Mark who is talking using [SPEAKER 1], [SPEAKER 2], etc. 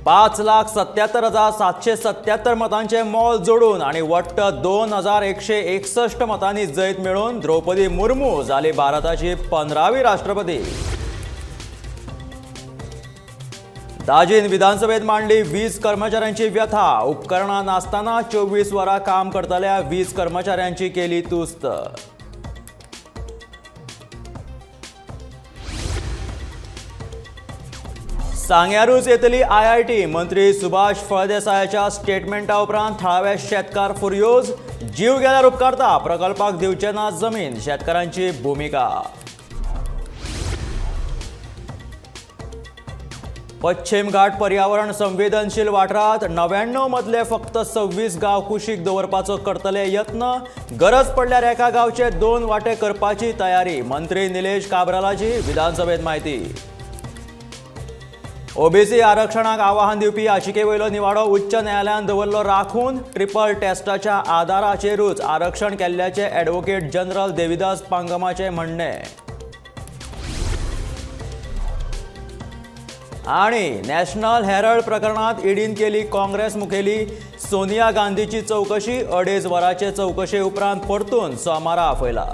[SPEAKER 1] 5,77,777 मतांचे मोल जोडून आनी वट्ट 2161 मतांनी जैत मेळोवन द्रौपदी मुर्मू जाली भारताची 15वी राष्ट्रपती. दाजीन विधानसभेत मांडली वीज कर्मचाऱ्यांची व्यथा. उपकरणां नासतना 24 वरां काम करतल्या वीज कर्मचाऱ्यांची केली तुस्त. सांग्यारूच येतली आयआयटी. मंत्री सुभाष फळदेसायाच्या स्टेटमेंटा उपरांत थळावे शेतकार फुर्योज. जीव गेल्यार उपकारता, प्रकल्पाक दिवचे ना जमीन, शेतकारांची भुमिका. पश्चिम घाट पर्यावरण संवेदनशील वाठारात 99 मदले फक्त 26 गांव कुशीक दवरपाचो करतले यत्न. गरज पडल्यार एका गांवचे 2 वांटे करपाची तयारी. मंत्री निलेश काब्रालाची विधानसभेत माहिती. ओबीसी आरक्षणाक आवाहन दिवपी याचिके वयलो निवाडो उच्च न्यायालयान दवरलो राखून. ट्रिपल टेस्टाच्या आदाराचेरूच आरक्षण केल्ल्याचे ॲडव्होकेट जनरल देविदास पांगमाचे म्हणणे. आणि नॅशनल हेरल्ड प्रकरणात ईडीन केली काँग्रेस मुखेली सोनिया गांधीची चौकशी. 2.5 वरांचे चौकशे उपरांत परतून सोमारा आपयला.